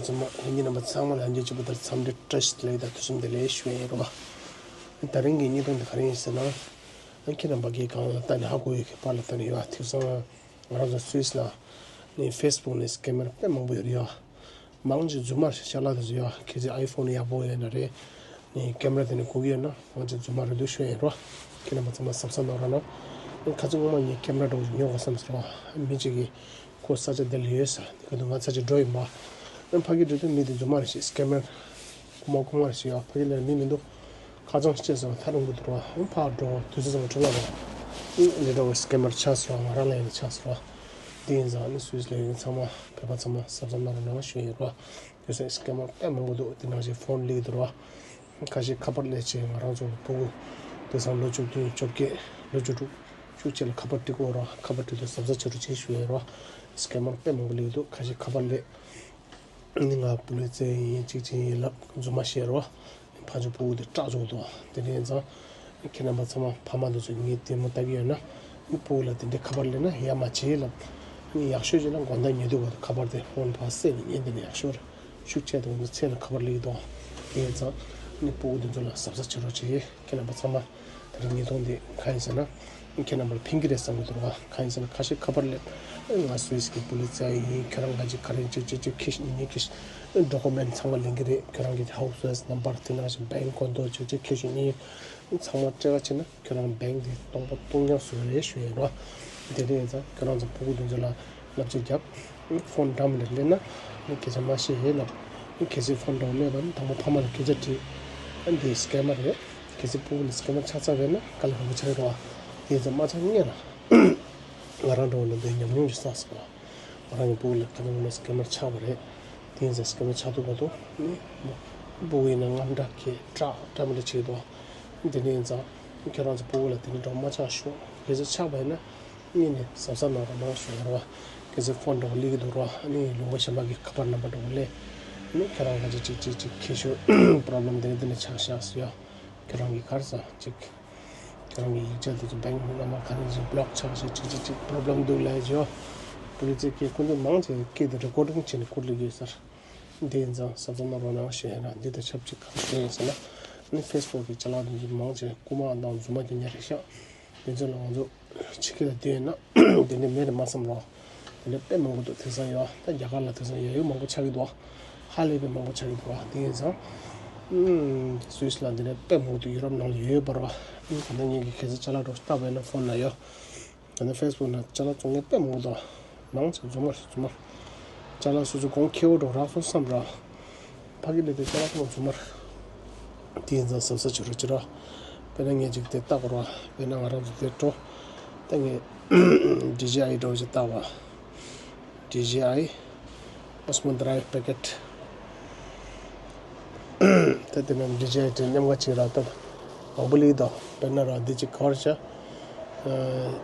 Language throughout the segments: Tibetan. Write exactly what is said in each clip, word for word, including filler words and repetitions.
ཚང་མ་ལྷན་རྒྱས་རྣམ་པ་ཚང་མ་ལ་ལྷན་རྒྱས་གཅིག་པུ་ལྟར་འཚམས་འདྲི་བཀྲ་ཤིས་བདེ་ལེགས་དང་ཐུགས་རྗེ་ཆེ་ལབ་ཞུ་ཡས་ཡིན་རོ། ད་རིང་གི་བརྙན་ཐུང་འདི་ག་རེ་ཡིན་ཟེར་ན། ཁྱེད་རྣམ་པ་གིས་གང་ལ་ལྟ་ནས་ཧ་གོ་ཡོད་ཀྱི་པར་ལ་ལྟ་ནས་ཡོད། དེང་སང་ང་རང་ཚོ་སུད་སི་ལ་ནི་ཕེ་སི་བུག་ནས་སི་ཀེ་མར་དཔེ་མང་པོ་ཡོད་རེད་ཡ། མང་ཆེ་རྫུན་མ་རེད་ཤག་ལ་དེ་ཚོ་ཡ། གལ་སྲིད་ཨའི་ཕོན་ཡག་པོ་ཡོད་ན་རེད། ནི་ཀེ་མ་ར་དེ་ནས་གོ་གི་ཡོད་ན་མང་ཆེ་རྫུན་མ་རེད་འདུག་ཞུ་ཡས་ཡིན་རོ། ཁྱེད་རྣམ་པ་ཚང་མ་གཟབ་གཟབ་གནང་རོགས་གནང་། ཁ་སང་སྔོན་མ་ངས་ཀེ་མ་ར་འདྲ་བོ་ཞིག་ཉོ་དགོས་བསམ་ཟེར་བ། མི་གཅིག་གིས་ཁོ་ས་ཆ་དེ་ལ་ཡོད་ཟེར། དེ་ག་དུས་ང་ས་ཆ་འགྲོ་ཡིན་པ། ཕ་གི་འགྲོ་དུས་མི་དེ་རྫུན་མ་རེད་ཤག་སི་ཀེ་མར། རྐུ་མ་རྐུ་མ་རེད་ཤག་ཡ། ཕ་གི་ལ་མི་མི་འདུག་ཁ་སང་སྐྱེས་སོང་། ཐག་རིང་པོ་འདུག་རོ། ཕར་འགྲོ་དུས་ཚོད་ཚང་མ་འཕྲོ་བརླག་རོ། འདི་འདྲ་བའི་སི་ཀེ་མར་ཆགས་སོང་། ང་རང་ལ་ཡིན་ཆགས་སོང་རོ། དེ་ཡིན་ཙང་ནི་སུད་སི་ལ་ཡོད་མཁན་ཚང་མ་བོད་པ་ཚང་མ་གཟབ་གཟབ་གནང་རོགས་གནང་ཞུ་ཡས་ཡིན་རོ། དེ་སོང་སི་ཀེ་མར་དཔེ་མང་པོ་འདུག་དེ་ནང་བཞིན་ཕོན་ལེགས་འདུག་རོ། ཁ་ཤས་ཁ་པར་ལས་བྱས་ང་རང་ཚོ་ཕྲུ་གུ་དེང་སང་ལོ་བཅུ་བདུན་བཅོ་བརྒྱད་ལོ་བཅུ་དྲུག་བཅུ་གཅིག་ལ་ཁ་པར་སྤྲད་ཀྱི་ཡོད་རོ། ཁ་པར་སྤྲད་དུས་གཟབ་གཟབ་བྱེད་རོགས་བྱེད་ཞུ་ཡས་རོ། སི་ཀེ་མར་དཔེ་མང་པོ་ལེགས་འདུག་ཁ་ཤས་ཁ་པར་ལས་ནི་ང་པུ་ལི་ཙེ་ཡིན་གཅིག་ཅིག་ཡིན་ལབ་རྫུན་མ་བཤད་རོ། ཕ་ཆུ་ཕྲུ་གུ་དེ་སྐྲག་བཅུག་འདུག་དེ་འདྲ་ཡིན་ཙང་ཁྱེད་རྣམ་པ་ཚང་མ་ཕ་མ་དེ་ཚོ་ངའི་ལྟད་མོ་ལྟ་གི་ཡོད་ན། ནི་ཕྲུ་གུ་ལ་དེ་འདྲའི་ཁ་པར་སླེབས་ན་ཡ་མ་བྱེད་ལབ། ནི་ཡག་ཤོས་བྱས་ན་དགོང་དག་ཉལ་དུས་བར་དུ་ཁ་པར་དེ་ཕོན་ཕར་བསད་ནས་ཉན་དེ་ནི་ཡག་ཤོས་རེད། ཤུགས་ཆེ་དུས་ཚོད་ལ་ཁ་པར་སླེབས་འདུག་དེ་ཡིན་ཙང་ནི་ཕྲུ་གུ་དེ་ཚོ་ལ་གཟབ་གཟབ་བྱེད་རོགས་བྱེད། ཁྱེད་རྣམ་པ་ཚང་མ་དེ་རིང་ཉིས་སྟོང་འདི་གང་ཡིན་ཟེར་ན། ཁྱེད་རྣམ་པར་ཕན་གྱི་རེད་བསམ་གྱི་འདུག་ར། གང་ཡིན་ཟེར་ན་ཁ་ཤས་ཁ་པར་སླེབས། ང་སུད་སི་གི་པུ་ལི་ཙེ་ཡིན། ཁྱོད་རང་ག་ཅིག་ག་རེ་ཅིག་ཅིག་ཅིག་ཁྱེར་ཤོག་ངས་ཁྱེར་ཤོག་ཌོ་ཀུ་མེན་ཚང་མ་ལེན་གྱི་རེད། ཁྱོད་རང་གི་ཧའུ་སི་ནམ་བར་དེ་ནང་བཞིན་བེང་ཀོན་ཏོ་ཅིག་ཅིག་ཁྱེར་ཤོག་ངས་ཚང་མ་སྤྲད་ག་བྱས་ན་ཁྱོད་རང་བེང་དེ་སྟོང་པ་སྟོང་རྐྱང་བཟོ་གི་རེད་ཞུ་ཡིན་ར། དེ་རེད་ཡིན་ཙང་ཁྱོད་རང་ཚོ་ཕྲུ་གུ་དེ་ཚོ་ལ་བསླབ་བྱ་རྒྱབ། ཕོན་འདྲ་མི་འདྲ་སླེབས་ན་ནི་སྐད་ཆ་མ་བཤད་ཨེ་ལབ། ནི་གལ་སྲིད་ཕོན་འདྲ་བོ་སླེབས་པ་ནི་དང་པོ་ཕ་མ་ལ་སྐད་ཆ་དྲིས། ཨ་འདི་སི་ཀེ་མར་རེད། གལ་སྲིད་ཕྲུ་གུ་ལ་སི་ཀེ་མར་ཆགས་ཚར་བས་ན་དཀའ་ལས་ཁག་པོ་ཆགས་ཀྱི་རེད་བ། དེ་ཡིན་ཙང་མ་ཆགས་སྔོན་ལ་ང་རང་འདྲ་བོ་ལ་འདི་ཉམས་མྱོང་ཅིག་བསགས་སོང་བ། ང་རང་གི་ཕྲུ་གུ་ལ་ཁ་སང་ལ་སི་ཀེ་མར་ཆགས་པ་རེད། དེ་ཡིན་ཙང་སི་ཀེ་མར་ཆགས་ཐུབ་མ་ཐུབ་ནི་ཕྲུ་གུ་ཡིན་ན་དངངས་སྐྲག་གི་སྐྲག་སྐྲག་མི་འདྲ་བྱེད་ཀྱི་འདུག་དེ་འདྲ་ཡིན་ཙང་ཁྱེད་རང་ཚོ་ཕྲུ་གུ་ལ་དེ་འདྲ་འདྲ་བོ་མ་ཆགས་ཤོག་གལ་སྲིད་ཆགས་པ་ཡིན་ན། གཉིས་ནས་གཟབ་གཟབ་གནང་རོགས་གནང་ཞུ་ཡ་རོ། གལ་སྲིད་ཕོན་འདྲ་བོ་སླེབས་ཀྱི་འདུག་རོ། ཨ་ནི་ལུང་པ་གཞན་པ་གི་ཁ་པར་ནམ་བར་འདྲ་བོ་སླེབས། ཨ་ནི་ཁྱེད་རང་ག་ཅིག་ཅིག་ཅིག་ཅིག་ཁྱེར་ཤོག་པོ་རོབ་ལེམ་དེ་འདྲ་དེ་འདྲ་ཆགས་ཤག་ཟེར་ཡ། ཁྱེད་རང་གི་ག་རེ་ཟ་ཅིག་ཁྱེད་རང་གི་ཡིག་ཆ་དེ་ཚོ་བེང་ནང་མ་ག་རེ་ཅིག་བྷི་ལོག་ཆགས་ཤག་ཅིག་ཅིག་ཅིག་པོ་རོབ་ལེམ་འདུག་ལབ་ཡ་ཅིག་ཡོད། པུ་ལི་ཙེ་སྐད་ཁོང་ཚོ་མང་ཆེ་སྐད་དེ་རི་ཀོར་ཌིང་བྱས་ནས་བསྐུར་སླེབས་ཀྱི་ཡོད་ཟེར། འདི་ཡིན་ཙང་གཟབ་གཟབ་གནང་རོགས་གནང་ཞུ་ཡ་ཡིན་ན། འདི་དང་ཆབས་ཅིག་ག་རེ་ཞུ་ཡ་ཡིན་ཟེར་ན། ཨ་ནི་ཕེ་སི་བུག་གི་ཅ་ལག་དེ་ཚོ་མང་ཆེ་རྐུ་མ་དང་རྫུན་མ་དེ་འདྲ་རེད་ཤག་དེ་ཚོ་ལ་ང་ཚོ་ཕྱི་རྒྱལ་ལ་བསྡད་ཡོད་ན་དེ་འདྲ་མེད་རེད་མ་བསམ་རོགས། དེ་འདྲ་དཔེ་མང་པོ་འདུག་དེང་སང་ཡོད། ད་རྒྱ་གར་ལ་དེང་སང་ཡ་ཡོད་མང་པོ་ཆགས་ཀྱི་འདུག་ཧ་ལས་པའི་མང་པོ་ཆགས་ཀྱི་འདུག་དེ་ཡིན་ཙང་། ཨུམ། སུད་སི་ལ་འདི་འདྲ་དཔེ་མང་པོ་འདུག་ཡུ་རོབ་ནང་ལ་ཡོད་ཡོད་པ་རེད་བ། ཨུམ། ད་ལྟ་ངེད་ཀྱི་གལ་སྲིད་ཅ་ལག་འདྲ་བོ་བཏགས་པ་ཡིན་ན་ཕོན་ལ་ཡོད། ད་ནི་ཕེ་སི་བུག་ནང་ཅ་ལག་བཙོང་མཁན་དཔེ་མང་པོ་འདུག་མང་ཆེ་རྫུན་མ་རེད་རྫུན་མ། ཅ་ལག་སོ་སོ་གོང་ཁེ་པོ་འདྲ་བོ་རག་སོང་བསམ་ར། ཕ་གི་ལས་དེ་ཅ་ལག་ཚང་མ་རྫུན་མ་རེད། དེ་ཡིན་ཙང་གཟབ་གཟབ་བྱེད་རོགས་བྱེད་རོགས། དཔེར་ན་ངས་ཅིག་དེ་བལྟ་དགོས་ར། དཔེར་ན་ང་རང་ཚོ་དེ་འགྲོ། ད་ངས་ཌི་ཇེ་ཨའི་འདྲ་བོ་ཅིག་བལྟ་བ། ཌི་ཇེ་ཨའི། ཨོ་སི་མོ་ཌི་རའི་བྷི་པེ་ཀེ་ཊི། ད་དེ་ནས་ཌི་ཇེ་ཨའི་དེ་མཉམ་ག་ཅིག་ར་ད། མང་པོ་སླེབས་འདུག་དཔེར་ན་ར་འདི་ཅིག་ག་རེ་བྱ། ཨ།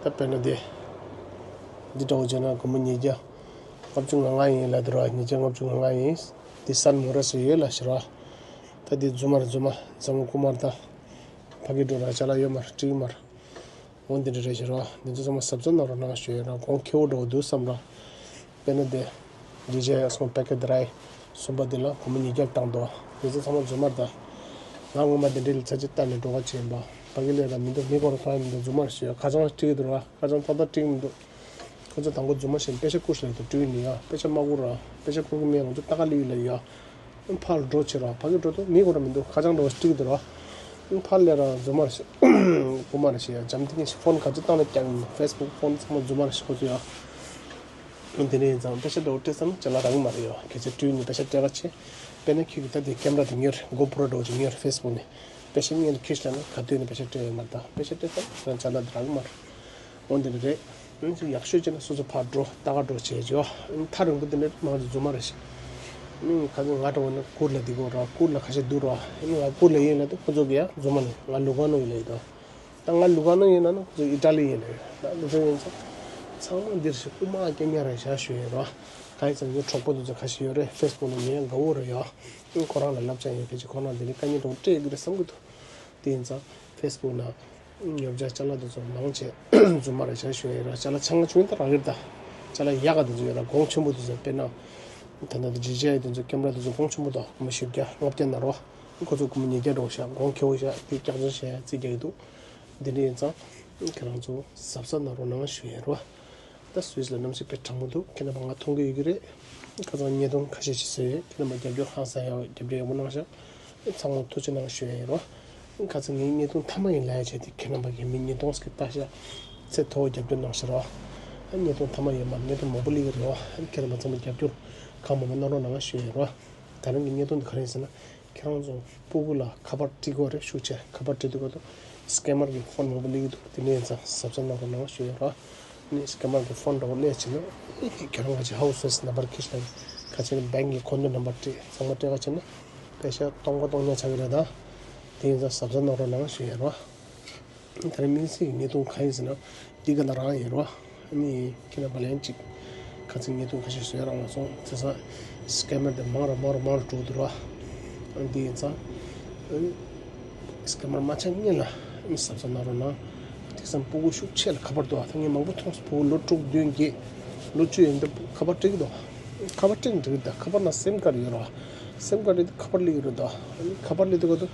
ད་དཔེར་ན་འདི། འདི་འདྲ་བོ་བྱས་ན་སྒོར་མོ་ཉིས་བརྒྱ། ལྔ་བཅུ་ང་ལྔ་ཡིན་ལབ་འདུག་ར། ཉིས་བརྒྱ་ལྔ་བཅུ་ང་ལྔ་ཡིན། འདི་སན་མོ་ར་སི་ཡོད་ལབ་ཤག་ར། ད་འདི་རྫུན་མ་རེད་རྫུན་མ། ཟ་མ་རྐུ་མ་རེད་ད། ཕ་གི་འགྲོ་ར་ཅ་ལག་ཡོད་མ་རེད་སྤྲད་ཀྱི་མ་རེད། འོ་འདི་འདྲ་རེད་ཤག་ར། འདི་ཚོ་ཚང་མ་གཟབ་གཟབ་གནང་རོགས་གནང་ཞུ་ཡ་ར། གོང་ཁེ་པོ་འདྲ་བོ་འདུག་བསམ་ར། དཔེར་ན་དེ། ཌི་ཇེ་ཨའི་ཨོ་སི་མོ་ཌི་རའི་བྷི་པེ་ཀེ་ཊི་དེ་ར། གསུམ་པ་དེ་ལ་སྒོར་མོ་ཉིས་བརྒྱ་བཏང་འདུག་འདི་ཚོ་ཚང་མ་རྫུན་མ་རེད་ད། ང་སྔོན་མ་དེ་འདྲའི་ལ་ཚ་ཅིག་བལྟས་ནས་འགྲོ་ག་བྱས་ཡིན་པ། ཕ་གི་ལས་ལ་མི་འདུག་མི་སྐོར་གང་ཡང་མི་འདུག་རྫུན་མ་རེད་ཞུ་ཡ། ཁ་བྱང་སྤྲད་ཀྱི་འདུག་ར། ཁ་བྱང་ཏག་ཏག་སྤྲད་ཀྱི་མི་འདུག་ཁོ་ཚོ་དང་པོ་རྫུན་མ་བྱས་ནས་པེ་ཤ་བསྐུར་ཤག་ལབ་དུས་སྤྲད་ཀྱི་མི་འདུག་ཡ། པེ་ཤ་མ་བསྐུར་ར། པེ་ཤ་བསྐུར་གྱི་མེད། ང་ཚོ་ལྟ་ག་སླེབས་ཡོད་ལབ་ཡ། ཕར་འགྲོ་བྱེད་ར། ཕ་གི་འགྲོ་དུས་མི་སྐོར་མི་འདུག་ཁ་བྱང་འདྲ་བོ་སྤྲད་ཀྱི་འདུག་ར། ཕར་ལས་ར་རྫུན་མ་རེད་ཞུ། རྐུ་མ་རེད་ཞུ་ཡ། འཇམ་ཐིང་ངེ་ཕོན་ག་ཚོད་བཏང་ནས་རྒྱག་ཡིན། ཕེ་སི་བུག་ཕོན་ཚང་མ་རྫུན་མ་རེད་ཞུ་ཁོ་ཚོ་ཡ། དེ་འདྲ་ཡིན་ཙང་པེ་ཤ་འདྲ་བོ་སྤྲད་ཙང་ཅ་ལག་རག་གི་མ་རེད་ཡ། གལ་སྲིད་སྤྲད་ཡོད་ན་པེ་ཤ་སྤྲད་ག་བྱེད། དཔེར་ན་ཁྱོད་ཀྱིས་ད་དེ་ཀེམ་ར་དེ་ཉོས་རེད། གོ་པྲོ་འདྲ་བོ་ཅིག་ཉོས་རེད། ཕེ་སི་བུག་ནས་པེ་ཤ་རྙེད་ནས་ཁྱེར་ཤོག་ལབ་ན་ག་དུས་ནས་པེ་ཤ་སྤྲད་ཡོད་མ་རེད་ད། པེ་ཤ་སྤྲད་ཙང་ཅ་ལག་དེ་རག་གི་མ་རེད། འོ་འདི་འདྲ་རེད། ཨ་ནི་ཡག་ཤོས་བྱས་ན་སོ་སོ་ཕར་འགྲོ་ལྟ་ག་འགྲོ་བྱས་བྱས། ཨ་ནི་ཐག་རིང་པོ་དེ་འདྲ་མང་ཆེ་རྫུན་མ་རེད་ཤག་ཨ་ནི་ཁ་སང་ང་འདྲ་བོ་ན་གུར་ལ་འདི་གོ་ར། གུར་ལ་ཁ་ཤས་འདུག་ར། ཨ་ནི་ང་གུར་ལ་ཡིན་ལབ་དུས་ཁོ་ཚོ་གིས་ཡ་རྫུན་མ་ནི་ང་ལུ་ག་ནོ་ཡིན་ལབ་ཡོད་དོ། ད་ང་ལུ་ག་ནོ་ཡིན་ལབ་ན་ཁོ་ཚོ་ཨི་ཊ་ལི་ཡིན་ལབ་ཡོད། ད་འདི་ཚོ་ཡིན་ཙང་ཚང་མ་འདིར་ཞིག་རྐུ་མ་རྐྱང་རྐྱང་རེད་ཤག་ཞུ་ཡོད་ར། གང་ཡིན་ཙང་ངའི་གྲོགས་པོ་འདི་ཚོ་ཁ་ཤས་ཡོད་རེད། ཕེ་སི་བུག་ནང་ཉན་ཡ་དགའ་བོ་རེད་ཡ། ཨ་ནི་ཁོ་རང་ལ་བསླབ་བྱ་ཡིན་ཕལ་ཆེར་ཁོ་རང་འདི་ནས་དཀའ་ངལ་འདྲ་བོ་འཕྲད་ཡོད་ཀྱི་རེད་བསམ་གྱི་འདུག་དེ་ཡིན་ཙང་ཕེ་སི་བུག་ནང་ཉོ་བྱ་ཅ་ལག་དེ་ཚོ་མང་ཆེ་རྫུན་མ་རེད་ཤག་ཞུ་ཡ་ཡིན་ར། ཅ་ལག་ཆུང་ཆུང་དེ་རག་གི་རེད་ད། ཅ་ལག་ཡག་ག་དེ་ཚོ་ཡོད་ར། གོང་ཆེན་པོ་དེ་ཚོ་དཔེར་ན་ ད་ལྟ་ཇི་ཇི་ཨའི་དེ་ཚོ་ཀེམ་ར་དེ་ཚོ་གོང་ཆེན་པོ་དང་སྒོར་མོ་བཞི་བརྒྱ་ལྔ་བརྒྱ་ན་རོ། ཁོ་ཚོ་སྒོར་མོ་ཉིས་བརྒྱ་འགྲོ་ཤག་གོང་ཁེ་པོ་ཤག་དེ་བཀག་ཆ་བྱས་རྩིས་རྒྱག་གི་འདུག་འདི་འདྲ་ཡིན་ཙང་ཁྱེད་རང་ཚོ་གཟབ་གཟབ་གནང་རོགས་གནང་ཞུ་ཡས་རོ། ད་སུད་སི་ལ་གནམ་གཤིས་དཔེ་གྲང་མོ་འདུག་ཁྱེད་རྣམ་པ་ང་མཐོང་གི་ཡོད་ཀྱི་རེད། ཁ་སང་བརྙན་ཐུང་ཁ་ཤས་ཤིག་བཟོས་ཡོད། ཁྱེད་རྣམ་པ་རྒྱབ་སྐྱོར་ཧང་སང་ཡག་རྒྱབ་སྐྱོར་ཡག་པོ་གནང་ཤག་ཚང་མ་ཐུགས་རྗེ་གནང་ཞུ་ཡས་ཡིན་རོ། ཁ་སང་ངའི་བརྙན་ཐུང་མཐའ་མ་ཡིན་ལབ་ཡ་བྱས་ཏེ་ཁྱེད་རྣམ་པ་གིས་མི་བརྙན་ཐུང་ཞིག་ལྟ་ཤག་ཚད་མཐོ་བོ་རྒྱབ་སྐྱོར་གནང་ཤག་རོ། བརྙན་ཐུང་མཐའ་མ་ཡིན་མ་བརྙན་ཐུང་མང་པོ་སླེབས་ཀྱི་རེད་རོ། ཁྱེད་རྣམ་པ་ཚང་མ་རྒྱབ་སྐྱོར་གང་མང་མང་གནང་རོགས་གནང་ཞུ་ཡས་ཡིན་རོ། ད་རིང་གི་བརྙན་ཐུང་འདི་ག་རེ་ཡིན་ཟེར་ན། ཁྱེད་རང་ཚོ་སྤུ་གུ་ལ་ཁ་པར་སྤྲད་དགོས་རེད། ཤུགས་ཆེ་ཁ་པར་སྤྲད་དུས་སྐབས་དུ་སི་ཀེམ་མར་གྱི་ཕོན་མང་པོ་སླེབས་ཀྱི་འདུག་དེ་འདྲ་ཡིན་ཙང་གཟབ་གཟབ་གནང་རོགས་གནང་ཞུ་ཡས་རོ། ནི་སི་ཀེམ་མར་གྱི་ཕོན་འདྲ་བོ་སླེབས་བྱས་ན་ཁྱེད་རང་ག་ཅིག་ཧའུ་སི་ནམ་བར་ཁྱེར་ཤག་ག་ཅིག་ནི་བེང་གི་ཁོ་ནའི་ནམ་བར་སྤྲད་ཚང་མ་སྤྲད་ག་བྱས་ན་པེ་ཤ་སྟོང་པ་སྟོང་ཉག་ཆགས་ཀྱི་རེད་ད། དེ་ཡིན་ཙང་གཟབ་གཟབ་གནང་རོགས་གནང་ཞུ་ཡས་རོ། ད་རེས་དམིགས་བསལ་གྱི་བརྙན་ཐུང་གང་ཡིན་ཟེར་ན། འདི་ག་ན་རང་ཡིན་རོ། ཨ་ནི་ཁྱེད་རྣམ་པ་ལན་གཅིག་ཁ་ཚིག་བརྙན་ཐུང་ཁ་ཤས་བཟོས་རང་མ་སོང་བྱས་ཙང་སི་ཀེམ་མར་དེ་མང་རུ་མང་རུ་མང་རུ་འགྲོ་འདུག་རོ། ཨ་ནི་འདི་ཡིན་ཙང་ཨ་ནི་སི་ཀེམ་མར་མ་ཆགས་སྔོན་ལ་ཨ་ནི་གཟབ་གཟབ་གནང་རོགས་གནང་། དེང་སང་སྤུ་གུ་ཤུགས་ཆེ་ལ་ཁ་པར་འདུག་ཨ་ད་ངས་མང་པོ་མཐོང་སོང་། སྤུ་གུ་ལོ་དྲུག་བདུན་བརྒྱད་ལོ་བཅུ་ཡན་འདི་ཁ་པར་སྤྲད་ཀྱི་འདུག་ཁ་པར་སྤྲད་ཀྱི་འགྲིག་གི་ད། ཁ་པར་ནང་སིམ་ཀར་ཡོད་རོ། སིམ་ཀར་དེ་ཁ་པར་སླེབས་ཀྱི་རེད་ད། ཨ་ནི་ཁ་པར་སླེབས་དུས་སྐབས་དུ་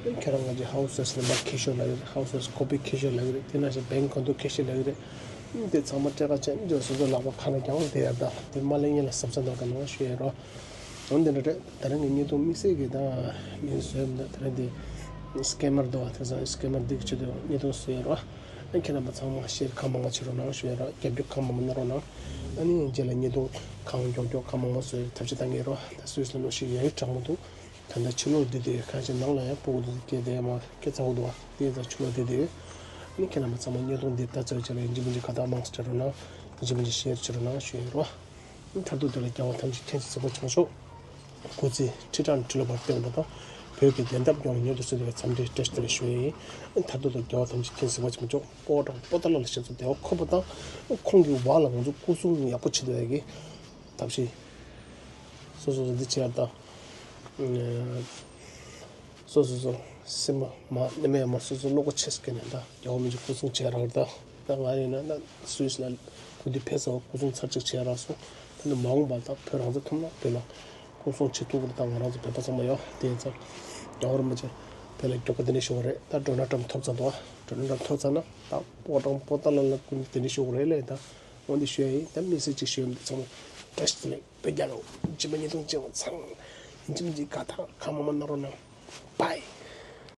ཨ་ནི་ཁྱེད་རང་ང་ཚོའི་ཧའུ་སི་ནམ་བར་ཁྱེར་ཤོག་ལབ་ཡོད་རེད། ཧའུ་སི་ཁོ་པའི་ཁྱེར་ཤོག་ལབ་ཡོད་རེད། དེ་ནང་བཞིན་བེང་ཁོ་ཐོ་ཁྱེར་ཤོག་ལབ་ཡོད་རེད། ཨ་ནི་དེ་ཚང་མ་སྤྲད་ག་བྱས་ནས་སོ་སོ་ལག་པ་ཁ་ནས་ཀྱང་དེ་ཡར་ད་དེ་མ་སླེབས་སྔོན་ལ་གཟབ་གཟབ་གནང་རོགས་གནང་ཞུ་ཡས་རོ། འོན་ཏེ་འདྲ་རེད། ད་རིང་གི་བརྙན་ཐུང་དམིགས་བསལ་གྱི་ད་ངས་བཟོས་མི་འདུག་ད་རིང་འདི་སི་ཀེམ་མར་འདུག་བ། དེང་སང་སི་ཀེམ་མར་འདི་གི་ཆེད་དུ་བརྙན་ཐུང་བཟོས་ཡོད་རོ། ཨ་ཁྱེད་རྣམ་པ་ཚང་མ་ཤེར་གང་མང་མང་བྱེད་རོགས་གནང་ཞུ་ཡས་རོ། རྒྱབ་སྐྱོར་གང་མང་མང་གནང་རོགས་གནང་། ཨ་ནི་རྗེས་ལ་བརྙན་ཐུང་གང་མགྱོགས་མགྱོགས་གང་མང་མང་བཟོ་ཡས་ཐབས་ཤེས་གཏང་གི་ཡོད་རོ། ད་སུད་སི་ལ་གནམ་གཤིས་ཡང་གྲང་མོ་འདུག་ད་ལྟ་ཕྱི་ལོགས་བསྡད་དེ་ཁ་ཆེ་ནང་ལ་ཡང་སྤུ་གུ་འདུག་སྐད་དེ་མ་སྐད་ཚ་པོ་འདུག་བ། དེ་ཡིན་ཙང་ཕྱི་ལོགས་བསྡད་དེ། ཨ་ནི་ཁྱེད་རྣམ་པ་ཚང་མ་བརྙན་ཐུང་འདི་ལྟ་ཚར་རྗེས་ལ་ཡིན་གཅིག་མིན་གཅིག་ཁ་བཏགས་མང་ཙམ་སྤྲད་རོགས་གནང་། ཡིན་གཅིག་མིན་གཅིག་ཤེར་བྱེད་རོགས་གནང་ཞུ་ཡས་རོ། མཐར་ཐུག་དེ་ལ་རྒྱལ་བ་ཐམས་ཅད་མཁྱེན་ཅིང་གཟིགས་པ་ཆེན་པོ་མཆོག་སྐུ་ཚེ་ཁྲི་ཕྲག་ནས་ཁྲི་ལོ་བར་བརྟན་པ་དང་། བོད་ཀྱི་བདེན་མཐའ་སྐྱོང་བའི་མྱུར་དུ་གསོལ་འདེབས་འཚམས་འདྲི་བཀྲ་ཤིས་བདེ་ལེགས་ཞུ་ཡས་ཡིན། མཐར་ཐུག་ཏུ་རྒྱལ་བ་ཐམས་ཅད་མཁྱེན་གཟིགས་པ་ཆེན་པོ་མཆོག་པོ་ཀྲང་པོ་ཏཱ་ལ་ལ་ཞེས་སོགས་བདེ་བ་འཁོར་བ་དང་། ཁོང་གི་འོག་ལ་ང་ཚོ་སྐུ་སྲུང་ཡག་པོ་བྱེད་ཐུབ་ཡག་གི་ཐབས་ཤེས། སོ་སོ་སོ་འདི་བྱེད་ཡག་དང་། སོ་སོ་སོ་སེམས་པ་མ་ནེམ་ཡ་མ་སོ་སོ་བློ་ཁོག་ཆེ་སྐྱེ་ནས་ད་རྒྱལ་བ་མི་འཇིགས་སྐུ་སྲུང་བྱས་རག་ད། ད་ང་ཡིན་ན་ད་སུད་སི་ལ་སྐུ་དུས་ཕེབས་ཚར་བ་སྐུ་སྲུང་ཚར་གཅིག་བྱས་རག་སོང་། ད་ནི་མ་འོངས་པ་ད་བོད་རང་བཙན་ཐོབ་ན་བོད་ལ་སྐུ་སྲུང་བྱེད་ཐུབ་ཀྱི་རེད། ད་ང་རང་ཚོ་བོད་པ་ཚང་མ་ཡོད་དེ་ཡིན་ཙང་རྒྱལ་བ་རིན་པོ་ཆེ་བོད་ལ་མགྱོགས་པོ་དེ་འདྲ་ཞུ་བ་རེད། ད་ཌོ་ནལ་ཊམ་ཐོབ་ཚར་འདུག་ཌོ་ནལ་ཊམ་ཐོབ་ཚར་ན་ད་པོ་ཀྲང་པོ་ཏཱ་ལ་ལ་སྐུ་དེ་འདྲ་ཞུ་བ་རེད་ལས་ད། འོན་ཏེ་ཞུ་ཡ་ཡིན། ད་དམིགས་བསལ་གཅིག་ཞུ་ཡ་མི་འདུག་ཚང་མ་བཀྲ་ཤིས་བདེ་ལེགས། བོད་རྒྱལ་ལོ། རྗེས་མ་ཉིས་སྟོང་བཅུ་བ་ཚང་། ཡིན་གཅིག་མིན་གཅིག་དགའ་ཐག་གང་མང་མང་གནང་རོགས་གནང་། བྷའི།